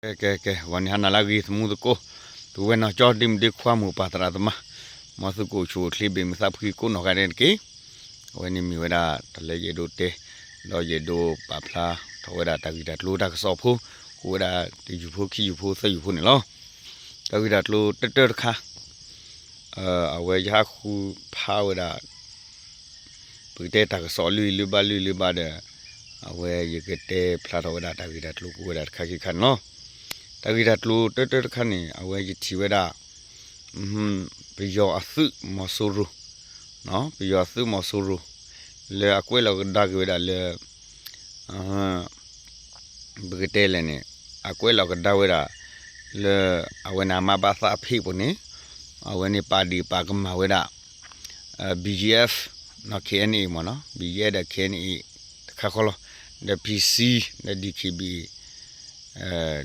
ကဲ ကဲ ကဲ ဂီၤန့ၣ်ဟါနၤလၢအဂ့ၤ သမူသကိး, ပုၢ်ဝဲၢ်နီၢ်ကၠီ ဒ့မုၣ်ဒ့ခွါ မိၢ်ပၢ်သရၣ်သမါ, မ်သုကအိၣ်ဆူၣ်အိၣ်ချ့ ဘ့ၣ်မုာ်သးဖှံကိးနီၢ်ဂၤဒဲးတက့ၢ်. အဝဲန့ၣ်မ့ၢ်ဝဲဒၣ်တၢ်လၢယအဲၣ်ဒိးတဲ, ဒီးယအဲၣ်ဒိးပာ်ဖျါထီၣ်ဝဲဒၣ်တၢ်ဂ့ၢ်တၢ်ကျိၤတၢ်ကစီၣ်ဖိ, အိၣ်ဝဲဒၣ်တယုၢ်ဖိခံယုၢ်ဖိသၢယုၢ်ဖိန့ၣ်လီၤ. တၢ်ဂ့ၢ်တၢ်ကျိၤတၢတၢတခါ အဝဲယဟးဃုဖးဝဲဒၣ် ပကတဲတၢ်ကစီၣ်လၢလၢဘၣ်လၢလၢဘၣ်ဒီး အဝဲယကတဲဖျါထီၣ်ဝဲဒၣ်တၢ်ဂ့ၢ်တၢ်ကျိၤကအိၣ်ဝဲဒၣ်တခါခံခါန့ၣ်လီၤ. တၢ်ဂ့ၢ်တၢ်ကျိၤတၢတၢတခါန့ၣ် အဝဲယထံၣ်ဝဲဒၣ် ပယီၤအသုးမီၤစိရိၤ, ပယီၤအသုးမီၤစိရိၤ လၢအကွဲးလီၤကဒါက့ၤဝဲဒၣ်လၢ ပကတဲလဲၣ်န့ၣ် အကွဲးလီၤကဒါဝဲဒၣ် လၢအဝဲန့ၣ်အမါဘၣ်သးအဖံးပူၤန့ၣ် အဝဲန့ၣ်ပာ်ဒ့ၣ်ပာ်ကမၣ်ဝဲဒၣ် BGF နီၢ် KNA မ့ၢ်နီၢ် BGF ဒီး KNA တခါဃီလီၤ, ဒီး PC ဒီး DKBA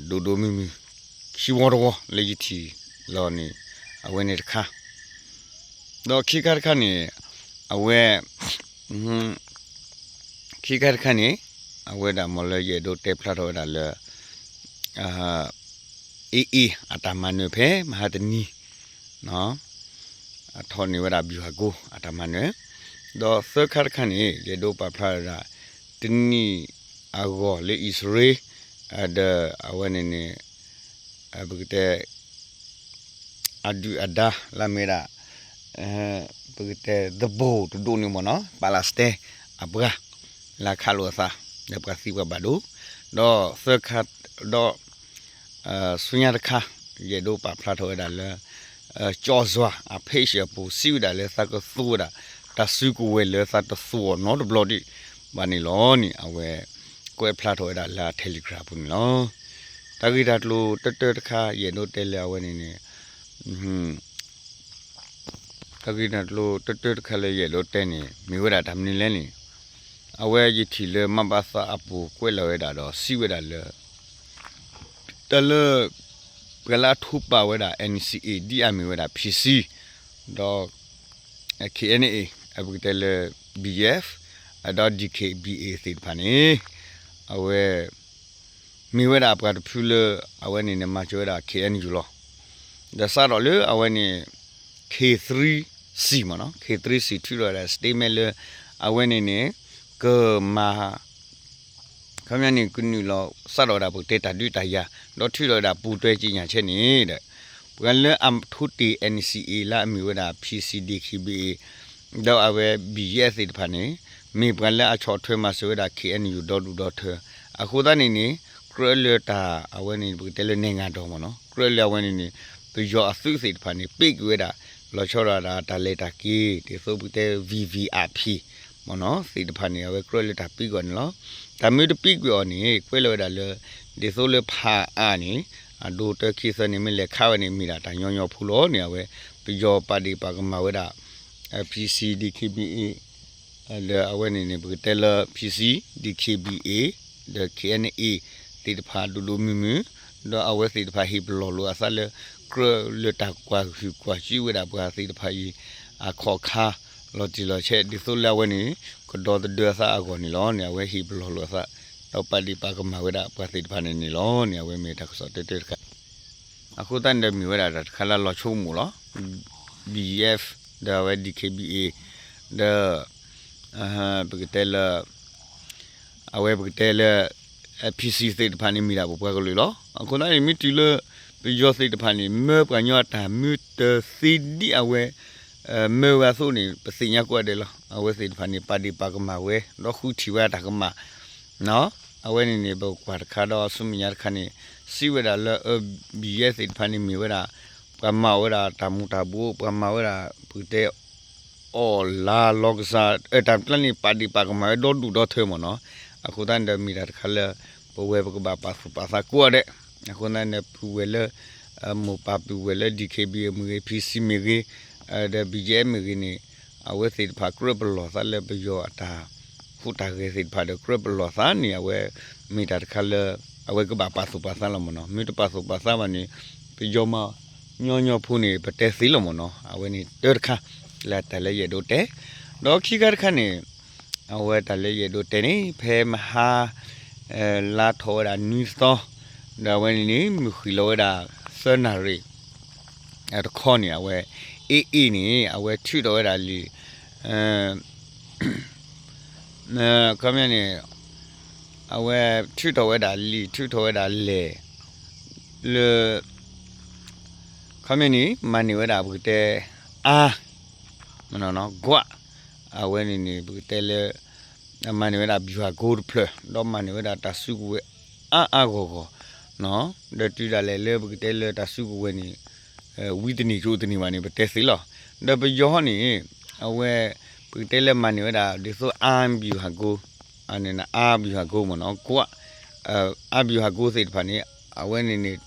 ဒိၣ်ဒိၣ်မုၢ်မုၢ် ခံဝီတဝီလၢယထံၣ်လီၤန့ၣ် အဝဲန့ၣ်တခါ ဒီးခံခါတခါန့ၣ် အဝဲ ခံခါတခါန့ၣ် အဝဲဒၣ်မ်လၢယအဲၣ်ဒိးတဲဖျါထီၣ်ဝဲဒၣ်လၢ AA အတၢ်မၤနၢၤဖဲမဟါတနံၤ အထီၣ်န့ၢ်ဝဲဒၣ် ဗျူဟာကုန်း အတၢ်မၤနၢၤ, ဒီးသၢခါတခါန့ၣ် ယအဲၣ်ဒိးပာ်ဖျါဝဲဒၣ် တနံၣ်အဂီၢ်လၢအံၣ်စရ့လး ဒီးအဝဲန့ၣ်န့ၣ် ပကတဲ အဒုၣ်အဒါလၢအမ့ၢ်ဝဲဒၣ် ပကတဲ သဘိၣ်တဒိၣ်န့ၣ်မ့ၢ်နီၢ် Palestine အပှၤ လၢခးလိာ်အသး ဒီးပှၤသံပှၤဘၣ်ဒိ ဒီးသၢခါ ဒီး ဆူညါတခါ ယအဲၣ်ဒိးပာ်ဖျါထီၣ်ဝဲဒၣ်လၢ ကၠီၣ်စွၤ အ page အပူၤ စံးဝဲဒၣ်လၢသးကသူဝဲဒၣ် တၢ်စုကဝဲၤလၢသးတသူအီၤနီတဘျီဒံးဘၣ်န့ၣ်လီၤန့ၣ် အဝဲ ကွဲးဖျါထီၣ်ဝဲဒၣ်လၢအ Telegram ပူၤန့ၣ်လီၤ. တၢ်ဂ့ၢ်တၢ်ကျိၤတၢတၢတခါ ယအဲၣ်ဒိးတဲလၢအဝဲန့ၣ်န့ၣ် တၢ်ဂ့ၢ်တၢ်ကျိၤတၢတၢတခါလၢယအဲၣ်ဒိးတဲန့ၣ် မ့ၢ်ဝဲဒၣ်တၢ်မနုၤလဲၣ်န့ၣ် အဝဲယထံၣ်လၢမါဘၣ်သးအပူၤကွဲးလီၤဝဲဒၣ်ဒီးစံးဝဲဒၣ်လၢ တၢ်လၢ ပှၤလၢအထိးပာ်ဝဲဒၣ် NCA ဒ်အမ့ၢ်ဝဲဒၣ် PC ဒီး KNA အပကတဲလၢ BGF ဒီး DKBA သ့ၣ်တဖၣ်န့ၣ် အဝဲ မ့ၢ်ဝဲဒၣ်ပှၤတဖုလၢ အဝဲန့ၣ်န့ၣ် မၤစၢၤဝဲဒၣ် KNU လီၤ. ဒီးစးထီၣ်လၢအဝဲန့ၣ် K three C မ့ၢ်နီၤ K three C ထုးထီၣ်ဝဲဒၣ် statement လၢ အဝဲန့ၣ်န့ၣ် ကမၤ ခီပညီန့ၣ် ကနုာ်လီၤစးထီၣ်ဝဲဒၣ် ပကတဲတၢ်ဒုးတၢ်ယၤ ဒီးထုးထီၣ်ဝဲဒၣ် ပူၤတွဲ ကြေညာချက် န့ၣ်ဒီး ပှၤလၢအထိးတ့ၢ် NCA လၢအမ့ၢ်ဝဲဒၣ် PC DKBA ဒီးအဝဲ BGF သ့ၣ်တဖၣ်န့ၣ် မ့ၢ်ပှၤလၢအဆီၣ်ထွဲမၤစၢၤဝဲဒၣ် KNU ဒီဒူၣ်ဒီထၢ အဃိသတးန့ၣ်န့ၣ် ကြၢးလၢတၢ် အဝဲန့ၣ် ပကတဲလၢ နိုင်ငံတော် မ့ၢ်နီၤ ကြၢးလၢအဝဲန့ၣ်န့ၣ် ပယီၤအသုးသ့ၣ်တဖၣ်န့ၣ် ပ့းကွံာ်ဝဲဒၣ် လီၤဆီဒၣ်တၢ်လဲၤတၢ်က့ၤ ဒ်သိးပကတဲ VVIP မ့ၢ်နီၤ သ့ၣ်တဖၣ်န့ၣ် အဝဲကြၢးလၢတၢ်ပ့းကွံာ်အီၤန့ၣ်လီၤ. တၢ်မ့ၢ်တပ့းကွံာ်အီၤန့ၣ် ကွဲးလီၤဝဲဒၣ်လၢ ဒ်သိးလၢဖးအါန့ၣ် အဒိတၢခံသၢန့ၣ် မ့ၢ်လဲၤခးဝဲန့ၣ် မ့ၢ်ဒၣ်တၢ်ညီညီဖိလီၤန့ၣ် အဝဲ ပယီၤပာ်ဒ့ၣ်ပာ်ကမၣ်ဝဲဒၣ် PC DKBA ဒီးအဝဲန့ၣ်န့ၣ် ပကတဲလၢ PC DKBA ဒီး KNA သ့ၣ်တဖၣ်ဒိၣ်ဒိၣ်မုၢ်မုၢ် ဒီးအဝဲသ့ၣ်တဖၣ်ဟ့ၣ်ပလီၢ်လိာ်အသးလၢ ကြၢးလၢတၢ်ကွၢ်ဟုၣ်ကွၢ်စူၣ်ဝဲဒၣ်ပှၤသ့ၣ်တဖၣ်အံၤ အခီၣ်ခါ လီၤတံၢ်လီၤဆဲး ဒ်သိးလၢအဝဲန့ၣ် ကဒီသဒၢအသးအဂီၢ်န့ၣ်လီၤန့ၣ် အဝဲဟ့ၣ်ပလီၢ်လိာ်အသး ဒီးပာ်ဒ့ၣ်ပာ်ကမၣ်ဝဲဒၣ်ပှၤသ့ၣ်တဖၣ်န့ၣ်န့ၣ်လီၤန့ၣ် အဝဲမ့ၢ်တၢ်ကစီၣ်တၢတၢတခါ အဃိသတးန့ၣ်ဒီးမ့ၢ်ဝဲဒၣ်တၢ်တခါလၢလီၤဆိကမိၣ်လီၤ. BGF ဒီးအဝဲ DKBA ဒီး ပကတဲလၢ အဝဲပကတဲလၢ PC သ့ၣ်တဖၣ်န့ၣ်မ့ၢ်ဒၣ်ပပှၤကလုာ်လီၤ. အဃိသတးန့ၣ် မ့ၢ်တုၤလၢ ပယီၤသ့ၣ်တဖၣ်န့ၣ် မၢပှၤကညီအတၢ်မုာ်တသ့ဒ်အဝဲ မၢဝဲအသိးန့ၣ် ပသ့ၣ်ညါကိးဂၤဒဲးလီၤ. အဝဲသ့ၣ်တဖၣ်န့ၣ် ပာ်ဒ့ၣ်ပာ်ကမၣ်ဝဲ ဒီးဃုထံၣ်ဝဲအတၢ်ကမၣ် အဝဲန့ၣ်န့ၣ် ပကွၢ်တခါဒီးဆူမဲာ်ညါတခါန့ၣ် စံးဝဲဒၣ်လၢ BGF သ့ၣ်တဖၣ်န့ၣ်မ့ၢ်ဝဲဒၣ် ပှၤမၤအီၣ်ဝဲဒၣ်တၢ်မူၤတၢ်ဘှီး ပှၤမၤဝဲဒၣ် ပကတဲ အီၣ်လါလီကစၢ် တၢ်ကျါန့ၣ် ပာ်ဒ့ၣ်ပာ်ကမၣ်ဝဲဒီဒူၣ်ဒီထၢမ့ၢ်နီၤ. အဃိသတးန့ၣ်ဒီးမ့ၢ်တၢ်တခါလၢ ပဝဲပကဘၣ်ပာ်သူၣ်ပာ်သးကိးဂၤဒဲး. အဃိသတးန့ၣ်ဒီး ပုၢ်ဝဲၢ်လၢ မိၢ်ပၢ်ပုၢ်ဝဲၢ်လၢ DKBA မ့ၢ်ဂ့ၤ PC မ့ၢ်ဂ့ၤ ဒီး BGF မ့ၢ်ဂ့ၤန့ၣ် အဝဲသ့ၣ်တဖၣ်ကြၢးပလီၢ်သးလၢပယီၤအတၢ်ဟူးတၢ်ဂဲၤသ့ၣ်တဖၣ်ဒီး ကြၢးပလီၢ်သးန့ၣ် အဝဲမ့ၢ်တၢ်တခါလၢ အဝဲကဘၣ်ပာ်သူၣ်ပာ်သးလီၤမ့ၢ်နီၤ. မ့ၢ်တပာ်သူၣ်ပာ်သးဘၣ်န့ၣ် ပယီၤမၤညီညီဖိန့ၣ် ပတဲသ့လီၤမ့ၢ်နီၤ. အဝဲန့ၣ်တၢ်တခါ လၢတၢ်လၢယအဲၣ်ဒိးတဲ ဒီးခံခါတခါန့ၣ် အဝဲတၢ်လၢယအဲၣ်ဒိးတဲန့ၣ် ဖဲမဟါ လါထီၣ်ဝဲဒၣ်နွံသီ ဒီးအဝဲန့ၣ်န့ၣ် မုၢ်ဃံးလီၤဝဲဒၣ် သၢနၣ်ရံၣ် တခီန့ၣ် အဝဲ AA န့ၣ် အဝဲထုးထီၣ်ဝဲဒၣ်လံာ် ခီပညီန့ၣ် အဝဲထုးထီၣ်ဝဲဒၣ်လံာ် ထုးထီၣ်ဝဲဒၣ်လဲၢ် လၢ ခီပညီန့ၣ် မၤန့ၢ်ဝဲဒၣ်ပကတဲ အါ ကွး အဝဲန့ၣ်န့ၣ် ပကတဲလၢ မၤန့ၢ်ဝဲဒၣ် ဗျူဟာကုန်း တဖျၢၣ် ဒီးမၤန့ၢ်ဝဲဒၣ်တၢ်စုကဝဲၤအါအါဂီၢ်ဂီၢ် ဒီးတုၤဒၣ်လဲာ်လၢပကတဲလၢတၢ်စုကဝဲၤန့ၣ် ဝံၤတန့ၢ်ကၠိတန့ၢ်ဘၣ်န့ၣ် ပတဲသ့လီၤ. ဒီးပယီၤဟီန့ၣ် အဝဲ ပကတဲလၢမၤန့ၢ်ဝဲဒၣ် ဒ်သိး အါ ဗျူဟာကုန်း အါ ဗျူဟာကုန်း မ့ၢ်နီၤ ကွး အါ ဗျူဟာကုန်း သ့ၣ်တဖၣ်န့ၣ် အဝဲန့ၣ်န့ၣ်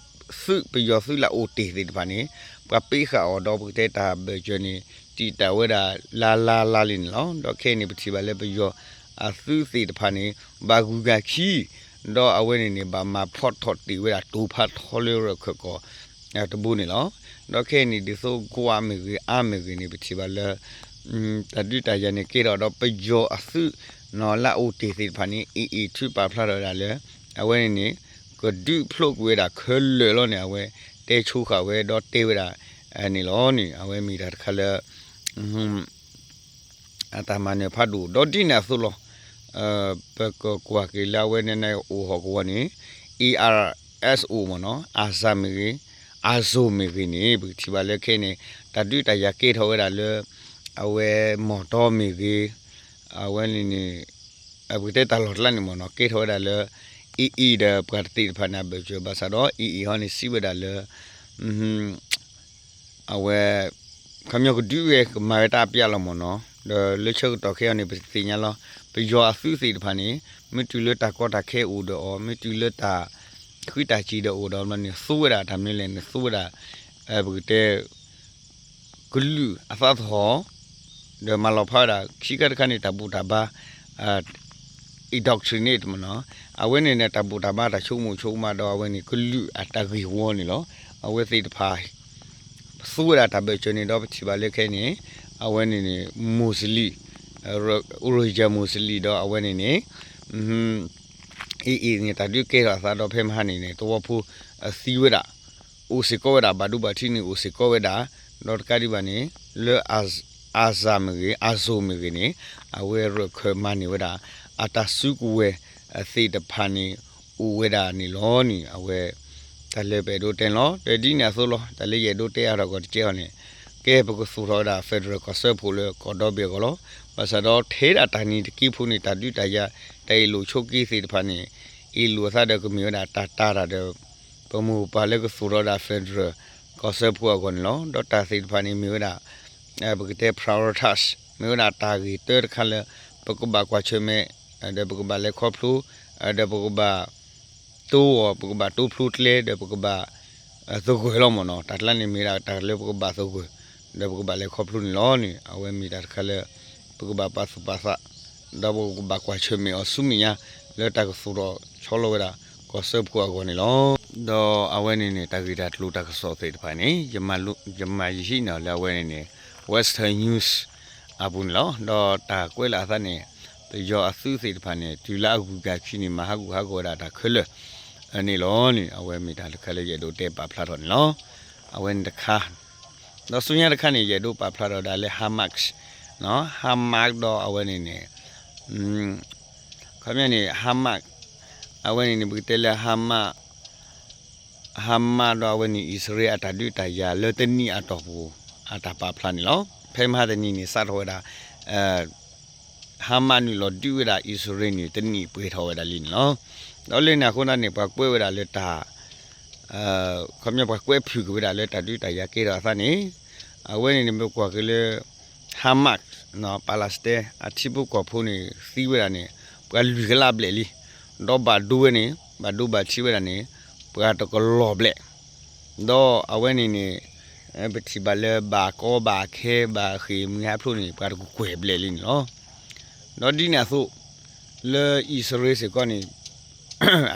သုးပယီၤသုးလၢအိၣ်တ့ၢ်သ့ၣ်တဖၣ်န့ၣ် ပှၤပ့ဃာ်အီၤဒီးပကတဲတၢ်ဘၢၣ်စၢၤန့ၣ် တံာ်တာ်ဝဲဒၣ်လါလါလါလံန့ၣ်လီၤ. ဒီးခဲအံၤန့ၣ် ပထံၣ်ဘၣ်လၢပယီၤအသုးသ့ၣ်တဖၣ်န့ၣ် ဘၣ်ဂုၤဂၤခံ ဒီးအဝဲန့ၣ်န့ၣ် ဘၣ်မၤဖီၣ်ထီၣ်တ့ၢ်ဝဲဒၣ်တိၤဖးထီလၢရၢၢ်ခၢၣ်ကီၢ် တဘိန့ၣ်လီၤ. ဒီးခဲအံၤန့ၣ် ဒ်သိးကွးမ့ၢ်ဂ့ၤ အါမ့ၢ်ဂ့ၤန့ၣ် ပထံၣ်ဘၣ်လၢ တၢ်ဒုးတၢ်ယၤန့ၣ်ကဲထီၣ်ဒီးပယီၤအသုး လၢအအိၣ်တ့ၢ်သ့ၣ်တဖၣ်န့ၣ် AA ထုးပာ်ဖျါထီၣ်ဝဲဒၣ်လၢ အဝဲန့ၣ်န့ၣ် ကဒုးဖျိးကွံာ်ဝဲဒၣ်ခဲလၢာ်လီၤန့ၣ် အဝဲတဲဆိဃာ်ဝဲဒီးတဲဝဲဒၣ်န့ၣ်လီၤန့ၣ် အဝဲမ့ၢ်တၢ်တခါလၢ အတၢ်မၤနၢၤဖးဒိၣ် ဒီးဒ်န့ၣ်အသိးလီၤ. ပကကွၢ်က့ၤလၢအဝဲန့ၣ်န့ၣ်အိၣ်ဟီၣ်ကဝီၤန့ၣ် ARSO မ့ၢ်နီၤ အါစၢ်မ့ၢ်ဂ့ၤ အါစိၤမ့ၢ်ဂ့ၤန့ၣ် ပကထံၣ်ဘၣ်လၢခဲအံၤန့ၣ် တၢ်ဒုးတၢ်ယၤကဲထီၣ်ဝဲဒၣ်လၢ အဝဲမီၢ်တီမ့ၢ်ဂ့ၤ အဝဲန့ၣ်န့ၣ် ပကတဲတၢ်လီၢ်တလါန့ၣ်မ့ၢ်နီၤ ကဲထီၣ်ဝဲဒၣ်လၢ AA ဒီးပှၤတသ့ၣ်တဖၣ်န့ၣ် အဘၢၣ်စၢၤဘၣ်ဆၣ်ဒီး AA ဟီန့ၣ်စံးဝဲဒၣ်လၢ အဝဲ ခီပညီကဒုးဝဲကမၤဝဲတၢ်အပျဲၢ်လီၤမ့ၢ်နီၤ ဒီးလၢဆၢကတီၢ်ခဲအံၤန့ၣ် ပသ့ၣ်ညါလီၤ ပယီၤအသုးသ့ၣ်တဖၣ်န့ၣ် မ့ၢ်တုၤလၢတၢ်ကီတၢ်ခဲအိၣ်ဒီးအီၤ မ့ၢ်တုၤလၢတၢ်ဃံးတၢ်စံၤဒီးအိၣ်ဒီးန့ၣ် သူဝဲဒၣ်တၢ်မနုၤလဲၣ်န့ၣ် သူဝဲဒၣ် ပကတဲ ကလုာ်အသးသဟီၣ် ဒီးမၤလီၤဖးဝဲဒၣ် ခံခါတခါန့ၣ် တၢ်ဘူၣ်တၢ်ဘါ indoctrinate မ့ၢ်နီၤ အဝဲန့ၣ်န့ၣ် တၢ်ဘူၣ်တၢ်ဘါတၢ်ဆိကမိၣ်ဆိကမးဒီးအဝဲန့ၣ် ကလုာ်အတၢ်ဂ့ၢ်ဝီန့ၣ်လီၤ. အဝဲသ့ၣ်တဖၣ် သူဝဲဒၣ်တၢ်ဘၢၣ်စၢၤန့ၣ်ဒီးပထံၣ်ဘၣ်လၢခဲအံၤန့ၣ် အဝဲန့ၣ်န့ၣ် Muslim Rohingya Muslim ဒီးအဝဲန့ၣ်န့ၣ် AA န့ၣ် တၢ်ဒုးကဲထီၣ်အသးဒီးဖဲမဟါန့ၣ်န့ၣ် သဝီဖိသံဝဲဒၣ် အိၣ်စ့ၢ်ကီးဝဲဒၣ် ဘၣ်ဒိဘၣ်ထံးန့ၣ်အိၣ်စ့ၢ်ကီးဝဲဒၣ် ဒီးတကးဒံးဘၣ်န့ၣ် လၢ အါစၢ်မ့ၢ်ဂ့ၤ အါစိၤမ့ၢ်ဂ့ၤန့ၣ် အဝဲရၢၢ်ခၢၣ်မၤန့ၢ်ဝဲဒၣ် အတၢ်စုကဝဲၤသ့ၣ်တဖၣ်န့ၣ် အိၣ်ဝဲဒၣ်န့ၣ်လီၤန့ၣ် အဝဲ တၢ်လၢပအဲၣ်ဒိးတဲန့ၣ်လီၤ. ဒီးဒ်န့ၣ်အသိးလီၤ တၢ်လၢယအဲၣ်ဒိးတဲအါထီၣ်ကီးတကဲအီၤန့ၣ် ကဲပကသူၣ်ထီၣ်ဝဲဒၣ် federal ကီၢ်စၢဖှိၣ်လၢကီၢ်ဒီဘ့ၣ်အဂီၢ်လီၤ. ဘၣ်ဆၣ်ဒီးထဲဒၣ်တၢ်နံၤတက့ၢ်ဖိန့ၣ် တၢ်ဒုးတၢ်ယၤ တၢ်အ့ၣ်လိာ်ဆိးက့သ့ၣ်တဖၣ်န့ၣ် အ့ၣ်လိာ်အသးဒီးကမ့ၢ်ဝဲဒၣ်တၢ်တာ်တၢ်ဒီး ပမိၢ်ပပၢ်လၢကသူၣ်ထီၣ်ဝဲဒၣ် federal ကီၢ်စၢဖှိၣ်အဂီၢ်န့ၣ်လီၤ. ဒီးတၢ်သ့ၣ်တဖၣ်န့ၣ်မ့ၢ်ဝဲဒၣ် ပကတဲ prioritize မ့ၢ်ဝဲဒၣ်တၢ်ဂ့ၢ်တၢတခါလၢ ပကဘၣ်ကွၢ်ဆၢၣ်မဲာ် ဒီးပကဘၣ်လဲၤခီဖျိ ဒီးပကဘၣ် တိအီၤ ပကဘၣ်တိဖျိကျဲ ဒီးပကဘၣ် သဂၢၢ်လီၤမ့ၢ်နီၤ. တၢ်ကျါန့ၣ်မ့ၢ်ဒၣ်တၢ်လၢပကဘၣ်သဂၢၢ် ဒီးပကဘၣ်လဲၤခီဖျိန့ၣ်လီၤန့ၣ် အဝဲမ့ၢ်တၢ်တခါလၢ ပကဘၣ်ပာ်သူၣ်ပာ်သး ဒီးပကဘၣ်ကွၢ်ဆၢၣ်မဲာ်အီၤဆူမဲာ်ညါ လၢတၢ်ကသူၣ်ထီၣ်ဆီလီၤဝဲဒၣ် ကီၢ်စၢဖှိၣ်အဂီၢ်န့ၣ်လီၤ. ဒီးအဝဲန့ၣ်န့ၣ် တၢ်ဂ့ၢ်တၢ်ကျိၤတၢ်ကစီၣ်သ့ၣ်တဖၣ်န့ၣ် ယမၤယဟံးန့ၢ်လၢအဝဲန့ၣ်န့ၣ် Western News အပူၤန့ၣ်လီၤ. ဒီးတၢ်ကွဲးလၢအသးန့ၣ် ပယီၤအသုးသ့ၣ်တဖၣ်န့ၣ် တုၤလၢအဂုၤကၤခံန့ၣ် မၤဟးဂူာ်ဟးဂီၤဝဲဒၣ်တၢ်ခဲလၢာ်န့ၣ်လီၤန့ၣ် အဝဲမ့ၢ်တၢ်တခါလၢယအဲၣ်ဒိးတဲပာ်ဖျါထီၣ်န့ၣ်လီၤ. အဝဲန့ၣ်တခါ ဒီးဆူညါတခါန့ၣ် ယအဲၣ်ဒိးပာ်ဖျါထီၣ်ဒၣ်လၢ Hamas နီၤ Hamas ဒီးအဝဲန့ၣ်န့ၣ် ခီပညီန့ၣ် Hamas အဝဲန့ၣ်န့ၣ် ပကတဲလၢ Hamas Hamas ဒီးအဝဲန့ၣ် အံၣ်စရ့လးအတၢ်ဒုးတၢ်ယၤလၢတနံၣ်အတီၢ်ပူၤ အတၢ်ပာ်ဖျါန့ၣ်လီၤ. ဖဲမဟါတနံၤန့ၣ် စးထီၣ်ဝဲဒၣ် Hamas နုာ်လီၤဒုးဝဲဒၣ်အံၣ်စရ့လးန့ၣ် တနံၣ်ပှဲၤထီၣ်ဝဲဒၣ်လံန့ၣ်လီၤ. ဒီးလၢန့ၣ်အဃိသတးန့ၣ် ပှၤကွဲးဝဲဒၣ်လၢတၢ် ခီပညီပှၤကွဲးဖုၣ်က့ၤဝဲဒၣ်လၢတၢ်ဒုးတၢ်ယၤကဲထီၣ်အသးန့ၣ် အဝဲန့ၣ်န့ၣ် ပကွၢ်က့ၤလၢ Hamas နီၤ Palestine အထံဖိကီၢ်ဖိန့ၣ် သံဝဲဒၣ်န့ၣ် ပှၤလွံၢ်ကလးဘျဲၣ်လံ. ဒီးဘၣ်ဒိဝဲန့ၣ် ဘၣ်ဒိဘၣ်ထံးဝဲဒၣ်န့ၣ် ပှၤတကလီၤဘျဲၣ် ဒီးအဝဲန့ၣ်န့ၣ် ပထံၣ်ဘၣ်လၢဘၣ်ကီဘၣ်ခဲဘၣ်ဃ့ၢ်မှံဟးဖျိးန့ၣ် ပှၤတကကွဲၢ်ဘျဲၣ်လံန့ၣ်လီၤ. ဒီးဒ်န့ၣ်အသိး လၢအံၣ်စရ့လးစ့ၢ်ကီးန့ၣ်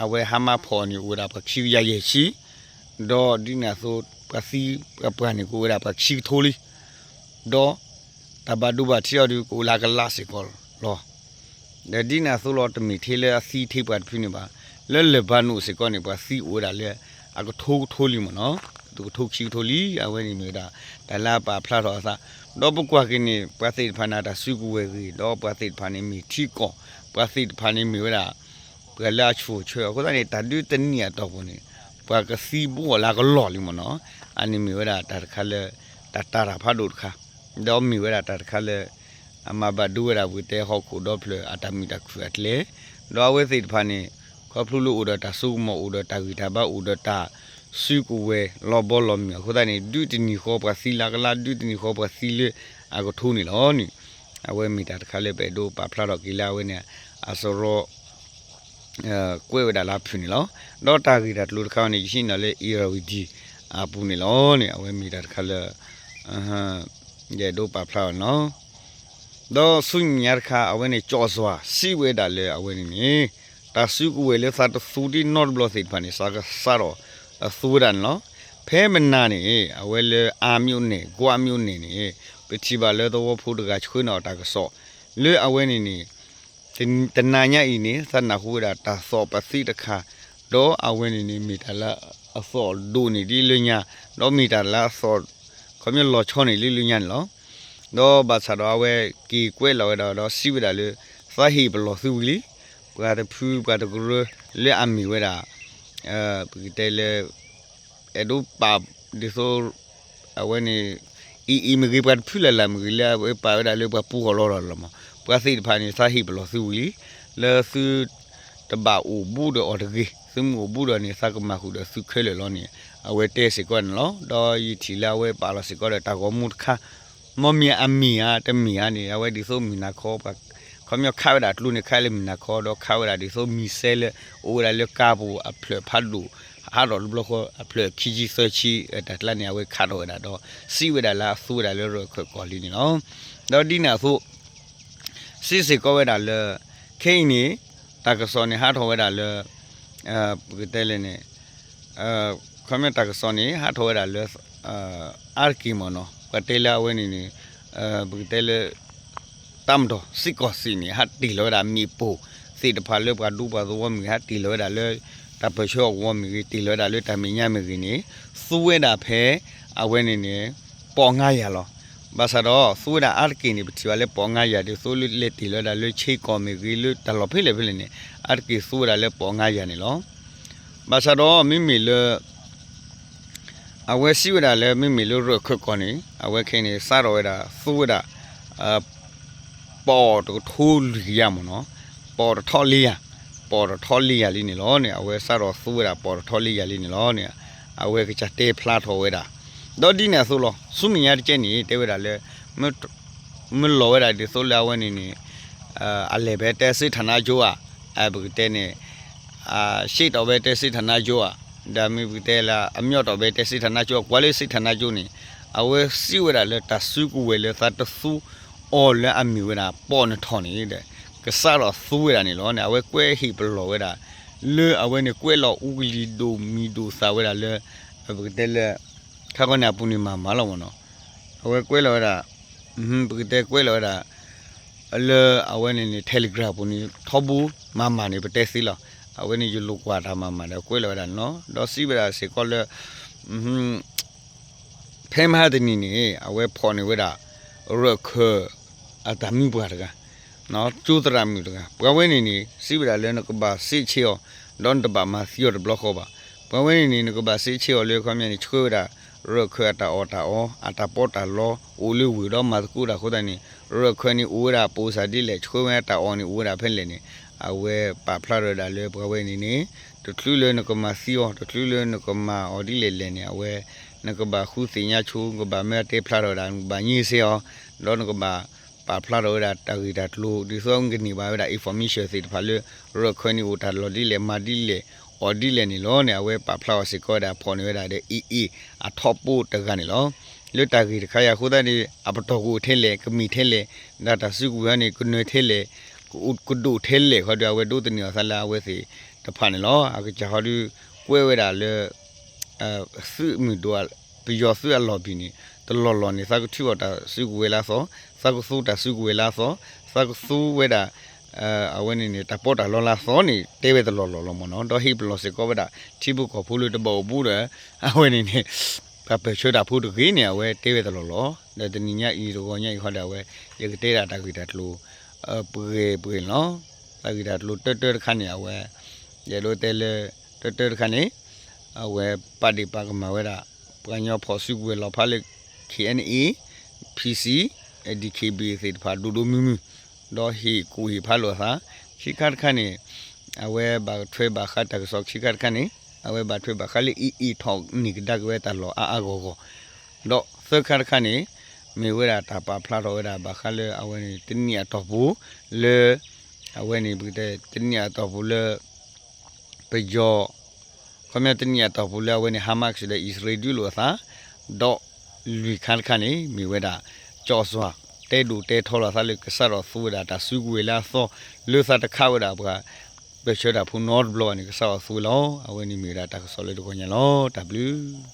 အဝဲ Hamas ဖီၣ်န့ၣ် အိၣ်ဝဲဒၣ်ပှၤခံကယၤယဲၢ်ဆံ ဒီးဒ်န့ၣ်အသိး ပှၤသံပှၤပှၢ်န့ၣ် ကအိၣ်ဝဲဒၣ်ပှၤခံကထိလံ. ဒီးတၢ်ဘၣ်ဒိဘၣ်ထံးအီၤဒုး ကအိၣ်လၢအကလးစ့ၢ်ကီးလီၤ. ဒီးဒ်န့ၣ်အသိးလီၤ တမ့ၢ်ထဲလၢအသံထဲပှၤတဖုန့ၣ်ဘၣ်. လၢ Lebanon စ့ၢ်ကီးန့ၣ် ပှၤသံအိၣ်ဝဲဒၣ်လၢ အကထိကထိလံမ့ၢ်နီၤ, တကထိခံကထိလံ, အဝဲန့ၣ်မ့ၢ်ဝဲဒၣ် တၢ်လၢအပာ်ဖျါထီၣ်အသး, ဒီးပကွၢ်က့ၤန့ၣ် ပှၤသ့ၣ်တဖၣ်န့ၣ် တၢ်စုကဝဲၤဂ့ၤ, ဒီးပှၤသ့ၣ်တဖၣ်န့ၣ်မ့ၢ်ထံကီၢ်, ပှၤသ့ၣ်တဖၣ်န့ၣ်မ့ၢ်ဝဲဒၣ် ပှၤလၢအဆူၣ်ဆၢအဃိသတးန့ၣ် တၢ်ဒုးတနံၣ်အတီၢ်ပူၤန့ၣ် ပှၤကသံဘူးအီၤလၢအကလီၢ်လံမ့ၢ်နီၤ, အန့ၣ်မ့ၢ်ဝဲဒၣ်တၢ်တခါလၢ တၢ်တာ်တၢ်ဖးဒိၣ်တခါ, ဒီးမ့ၢ်ဝဲဒၣ်တၢ်တခါလၢ အမၤဘၣ်ဒိဝဲဒၣ်ပကတဲဟီၣ်ခိၣ်ဒီဖျၢၣ်အတၢ်မုာ်တၢ်ခုၣ်အကျဲ, ဒီးအဝဲသ့ၣ်တဖၣ်န့ၣ် ခီဖျိလၢအိၣ်ဒီးတၢ်စိကမီၤ အိၣ်ဒီးတၢ်ဂံၢ်တၢ်ဘါ အိၣ်ဒီးတၢ်စုကဝဲၤလီၤဘီလီၤမုၢ်အဃိသတးန့ၣ် ဒုးတနံၤဃီပှၤသံလၢအကလါ ဒုးတနံၤဃီပှၤသံလၢအကထိန့ၣ်လီၤန့ၣ်, အဝဲမ့ၢ်တၢ်တခါလၢပအဲၣ်ဒိးပာ်ဖျါထီၣ်က့ၤလၢအဝဲန့ၣ် အစရီ ကွဲးဝဲဒၣ်လၢအဖုၣ်န့ၣ်လီၤ. ဒီးတၢ်ဂ့ၢ်တၢ်ကျိၤတခါန့ၣ် ယဟံးန့ၢ်လၢ Irrawaddy အပူၤန့ၣ်လီၤန့ၣ် အဝဲမ့ၢ်တၢ်တခါလၢ ယအဲၣ်ဒိးပာ်ဖျါအီၤန့ၣ်လီၤ. ဒီးဆူမဲာ်ညါတခါ အဝဲန့ၣ် ကၠီၣ်စွၤ စံးဝဲဒၣ်လၢအဝဲန့ၣ်န့ၣ် တၢ်စုကဝဲၤလၢသးတသူဒ်နီတဘျီသ့ၣ်တဖၣ်န့ၣ် သးကစးထီၣ်အသူဝဲဒၣ်န့ၣ်လီၤ. ဖဲမနၤန့ၣ် အဝဲလၢ အါမြို့နယ် ကွါမြို့နယ်န့ၣ် ပထံၣ်ဘၣ်လၢသဝီဖိတဂၤဆှၢန့ၢ်အီၤတၢ်ကစီၣ် လၢအဝဲန့ၣ်န့ၣ် တနၤညါအံၤန့ၣ် သးနၢ်ဟူဝဲဒၣ်တၢ်သီၣ်ပသံးတခါ, ဒီးအဝဲန့ၣ်န့ၣ် မ့ၢ်တၢ်လၢအသီၣ်ဒိၣ်န့ၢ်ဒ်လၢညါ, ဒီးမ့ၢ်တၢ်လၢအသီၣ် ခီပညီလီၤဆီန့ၢ်လံလၢညါန့ၣ်လီၤ. ဒီးဘၣ်ဆၣ်ဒီးအဝဲက့ၤကွဲးလီၤဝဲဒၣ်ဒီးစံးဝဲဒၣ်လၢ သးဟ့ၣ်ပလီၢ်သုဝံၤလံ, ပှၤတဖုပှၤတကရၢ လၢအမ့ၢ်ဝဲဒၣ် ပကတဲလၢ အဲၣ်ဒိးပာ်ဒ်သိး အဝဲန့ၣ် အံၤအံၤမ့ၢ်ဂ့ၤ ပှၤတဖုလၢ်လၢ်မ့ၢ်ဂ့ၤ လၢအဝဲပာ်ဝဲဒၣ်လၢပှၤပူၤဃီလီၤလီၤလီၤမး, ပှၤသ့ၣ်တဖၣ်န့ၣ် သးဟ့ၣ်ပလီၢ်သုဝံၤလံ, လၢသုတဘၣ်အိၣ်ဘူးဒီးအီၤတဂ့ၤ, သုမ့ၢ်အိၣ်ဘူးဒီးန့ၣ် သးကမၤဃုာ်ဒီးသုခဲလၢာ်လီၤန့ၣ် အဝဲတဲစ့ၢ်ကီးန့ၣ်လီၤ. ဒီးယထံၣ်လၢအဝဲပာ်လီၤစ့ၢ်ကီးဒီးတၢ်ဂီၤမူတခါ မ့မ့ၢ်အမ့ၢ်ဧါတမ့ၢ်ဧါန့ၣ် အဝဲဒ်သိးမုၢ်နၤခီ ပှၤခီပညီခးဝဲဒၣ်ကျိန့ၣ် ခးလၢမုၢ်နၤခီ ဒီးခးဝဲဒၣ်ဒ်သိးမံၤစဲလၢ အိၣ်ဝဲဒၣ်လၢကါပူၤအဖျၢၣ်ဖးဒိၣ် ဟးထီၣ်တဘျီဃီ အဖျၢၣ်ခံဆံသၢဆံ တၢ်ကျါန့ၣ် အဝဲခးထီၣ်ဝဲဒၣ်ဒီး စံးဝဲဒၣ်လၢအသူဝဲဒၣ်လၢရၢၢ်ခၢၣ်ကီၢ်လံန့ၣ်လီၤ. ဒီးဒ်န့ၣ်အသိး စံးစ့ၢ်ကီးဝဲဒၣ်လၢ ခဲအံၤန့ၣ် တၢ်ကစီၣ်န့ၣ် ဟးထီၣ်ဝဲဒၣ်လၢ ပကတဲလဲၣ်န့ၣ် ခီပညီတၢ်ကစီၣ်န့ၣ် ဟးထီၣ်ဝဲဒၣ်လၢ အါတက့ၢ်မ့ၢ်နီၤ ပှၤတဲလၢအဝဲန့ၣ်န့ၣ် ပကတဲလၢ တၢ်မတီၢ် စ့ၢ်ကီးစ့ၢ်န့ၣ် ဟးတ့ၢ်လီၤဝဲဒၣ်မ့ၣ်ပိၢ်သ့ၣ်တဖၣ်လၢပှၤဒူပှၤသဝီမ့ၢ်ဂ့ၤ ဟးတ့ၢ်လီၤဝဲဒၣ်လၢ တၢ်ပၢၢ်ဆၢအဂီၢ်မ့ၢ်ဂ့ၤ တ့ၢ်လီၤဝဲဒၣ်လၢတၢ်မဲာ်ညါမ့ၢ်ဂ့ၤန့ၣ် သူဝဲဒၣ်ဖဲ အဝဲန့ၣ်န့ၣ် ပိာ်ငါးရာလီၤ. ဘၣ်ဆၣ်ဒီး သူဝဲဒၣ်အါတက့ၢ်န့ၣ် ပထံၣ်ဘၣ်လၢပိာ်ငါးရာ ဒ်သိးလၢလဲၤတ့ၢ်လီၤဝဲဒၣ်လၢဆ့ကီၢ်မ့ၢ်ဂ့ၤ လၢတၢ်လီၢ်ဖဲလဲၣ်ဖဲလဲၣ်န့ၣ် အါတက့ၢ်သူဝဲဒၣ်လၢပိာ်ငါးရာန့ၣ်လီၤ. ဘၣ်ဆၣ်ဒီးမ့မ့ၢ်လၢ အဝဲစံးဝဲဒၣ်လၢ မ့မ့ၢ်လၢရၢၢ်ခၢၣ်ကီၢ်န့ၣ် အဝဲခဲအံၤန့ၣ် စးထီၣ်ဝဲဒၣ် သူဝဲဒၣ် ပိာ်တကထိလွံၢ်ကယၤမ့ၢ်နီၤ, ပိာ်တထီလံယၤ, ပိာ်တထီလံယၤလံန့ၣ်လီၤန့ၣ် အဝဲစးထီၣ်သူဝဲဒၣ်ပိာ်တထီလံယၤလံန့ၣ်လီၤန့ၣ် အဝဲကစၢ်တဲဖျါထီၣ်ဝဲဒၣ်. ဒီးဒ်န့ၣ်အသိးလီၤ ဆူမဲာ်ညါတကဲန့ၣ် တဲဝဲဒၣ်လၢ မ့ၢ်လီၤဝဲဒၣ်ဒ်သိးလၢအဝဲန့ၣ်န့ၣ် အလဲၤဖဲတဲစ့ထၣ်နါကၠိဧါ, ပကတဲန့ၣ် ရှေ့တော်ဘက် တဲစ့ထၣ်နါကၠိဧါ, ဒီးမ့ၢ်ပကတဲလၢ အမြောက်တော်ဘက် တဲစ့ထၣ်နါကၠိဧါ, ကွၢ်လၢစ့ထၣ်နါကၠိန့ၣ် အဝဲစံးဝဲဒၣ်လၢတၢ်စုကဝဲၤလၢသးတသူအီၤလၢအမ့ၢ်ဝဲဒၣ်ပိာ်နထီၣ်န့ၣ်ဒီး ကစးထီၣ်သူဝဲဒၣ်န့ၣ်လီၤန့ၣ် အဝဲကွဲးဟ့ၣ်ပလီၢ်ဝဲဒၣ် လၢအဝဲန့ၣ်ကွဲးလီၤအူကလံၤဒိၣ်မံၤဒိၣ်သၣ်ဝဲဒၣ်လၢ ပကတဲလၢ ခါခီန့ၣ်အပူၤန့ၣ်မၤမၤလီၤမ့ၢ်နီၤ, အဝဲကွဲးလီၤဝဲဒၣ် ပကတဲကွဲးလီၤဝဲဒၣ် လၢအဝဲန့ၣ်န့ၣ် Telegram ပူၤန့ၣ် ထီဘိမၤမၤန့ၣ် ပတဲသ့လီၤ. အဝဲန့ၣ်ယလိာ်ကွၢ်တၢ်မၤမၤဒီးကွဲးလီၤဝဲဒၣ်န့ၣ်လီၤ. ဒီးစံးဝဲဒၣ်စ့ၢ်ကီးလၢ ဖဲမဟါတနံၤန့ၣ် အဝဲဖီၣ်န့ၢ်ဝဲဒၣ် ရၢၢ်ခၢၣ်အတၢ်မံပှၢ်တဂၤ ကၠိသရၣ်မုၣ်တဂၤ ပှၤဝဲန့ၣ်န့ၣ် စံးဝဲဒၣ်လၢနကဘၣ်စံးဆၢအီၤ ဒီးနတဘၣ်မၤသံအီၤတဘျီဃီဘၣ်. ပှၤဝဲန့ၣ်န့ၣ် နကဘၣ်စံးဆၢအီၤလၢခီပညီန့ၣ် ဆှၢဝဲဒၣ် ရၢၢ်ခၢၣ်အတၢ်အီၣ်တၢ်အီ အတၢ်ပီးတၢ်လီ အိၣ်လၢဝ့ၢ်ဒီးမၤသကိးတၢ်အဃိသတးန့ၣ် ရၢၢ်ခၢၣ်န့ၣ်အိၣ်ဝဲဒၣ်ပိာ်စၢ်ဒ်လဲၣ် ဆှၢဝဲတၢ်အီၣ်န့ၣ်အိၣ်ဝဲဒၣ်ဖဲလဲၣ်န့ၣ် အဝဲပာ်ဖျါထီၣ်ဝဲဒၣ်လၢပှၤဝဲန့ၣ်န့ၣ် တချုးလၢနကမၤသံအီၤ တချုးလၢနကမၤအီၤဒ်လဲၣ်လဲၣ်န့ၣ် အဝဲ နကဘၣ်ဃုသ့ၣ်ညါဆိ နကဘၣ်မၢတဲဖျါထီၣ်ဝဲဒၣ် နကဘၣ်ညံစဲအီၤ ဒီးနကဘၣ်ပာ်ဖျါထီၣ်ဝဲဒၣ်တၢ်ဂ့ၢ်တၢ်ကျိၤ ဒ်သိးနကန့ၢ်ဘၣ်ဝဲဒၣ် information သ့ၣ်တဖၣ်လၢ ရၢၢ်ခၢၣ်န့ၣ်အိၣ်တၢ်လီၢ်ဒ်လဲၣ် မၤဒ်လဲၣ် အီၣ်ဒ်လဲၣ်န့ၣ်လီၤန့ၣ် အဝဲပာ်ဖျါအီၤစ့ၢ်ကီးဝဲဒၣ် ဖီၣ်န့ၢ်ဝဲဒၣ်ဒီး AA အထီဘိတဂၤန့ၣ်လီၤ. လၢတၢ်ဂ့ၢ်တခါအံၤအဃိသတးန့ၣ် အပတီၢ်ကအိၣ်ထဲလဲၣ် ကမ့ၢ်ထဲလဲၣ် ဒီးတၢ်စုကဝဲၤန့ၣ် ကနၢၤထဲလဲၣ် ကဒိၣ်ထဲလဲၣ် ခီဒီးအဝဲဒိးသန့ၤအီၤသးလၢအဝဲသ့ၣ်တဖၣ်န့ၣ်လီၤ. အကစၢ်ဟီဒီး ကွဲးဝဲဒၣ်လၢ သုးမုၢ်ဒိၣ် ပယီၤသုးအလီၢ်ဘံၣ်န့ၣ် တလီၢ်လီၢ်န့ၣ် သးကထုးအီၣ်တၢ်စုကဝဲၤလၢအသီ, သးကသူတၢ်စုကဝဲၤလၢအသီ, သးကသူဝဲဒၣ် အဝဲန့ၣ်န့ၣ် တၢ်ပီးတၢ်လီလၢအသီန့ၣ် တဲဝဲတလီၢ်လီၢ်လီၤမ့ၢ်နီၤ, ဒီးဟ့ၣ်ပလီၢ်စ့ၢ်ကီးဝဲဒၣ် ထံဖိကီၢ်ဖိလၢတဘၣ်အိၣ်ဘူးဒီး အဝဲန့ၣ်န့ၣ် ပှၤပၢၢ်ဆၢတၢ်ဖိတဂ့ၤန့ၣ် အဝဲတဲဝဲတလီၢ်လီၢ်, ဒီးတနံၤညါအံၤတဂီၤညါအံၤဃီဒီး အဝဲ ယကတဲဒၣ်တၢ်ဂ့ၢ်တၢ်ကျိၤ ပှဲၤပှဲၤန့ၣ်လီၤ. တၢ်ဂ့ၢ်တၢ်ကျိၤတၢတၢတခါန့ၣ် အဝဲ ယအဲၣ်ဒိးတဲလၢ တၢတၢတခါန့ၣ် အဝဲပာ်ဒ့ၣ်ပာ်ကမၣ်ဝဲဒၣ် ပှၤကညီဖီၣ်စုကဝဲၤလီၤဖးလၢ K N A, P C, D K B A သ့ၣ်တဖၣ်ဒိၣ်ဒိၣ်မုၢ်မုၢ်, ဒီးဟ့ၣ်ကူၣ်ဟ့ၣ်ဖးလိာ်အသး, ခံခါတခါန့ၣ် အဝဲဘၣ်ထွဲဘၣ်ဃးတၢ်ကစီၣ်ခံခါတခါန့ၣ် အဝဲဘၣ်ထွဲဘၣ်ဃးလၢ A A talk န့ၢ်ကဒါက့ၤဝဲတၢ်လီၢ်အါအါဂီၢ်ဂီၢ်, ဒီးသၢခါတခါန့ၣ် မ့ၢ်ဝဲဒၣ်တၢ်ပာ်ဖျါထီၣ်ဝဲဒၣ်ဘၣ်ဃးလၢအဝဲန့ၣ် တနံၣ်အတီၢ်ပူၤလၢ အဝဲန့ၣ် ပကတဲ တနံၣ်အတီၢ်ပူၤလၢ ပယီၤ ခီပညီတနံၣ်အတီၢ်ပူၤလၢအဝဲန့ၣ် Hamas ဒီးအံၣ်စရ့လးဒုးလိာ်အသး, ဒီးလွံၢ်ခါတခါန့ၣ် မ့ၢ်ဝဲဒၣ် ကၠီၣ်စွၣ် တဲဒိၣ်တဲထီလီၤသးလၢကစးထီၣ်သူဝဲဒၣ်တၢ်စုကဝဲၤလၢအသီ လၢသးတခးဝဲဒၣ်ပှၤ ပၢၢ်ဆၢတၢ်ဖိနီတဘျီဘၣ်န့ၣ် ကစးထီၣ်သူဝဲလီၤ. အဝဲန့ၣ်မ့ၢ်ဝဲဒၣ်တၢ်ကစီၣ်လၢတဂီၤညါလီၤ. တၢ်ဘျုး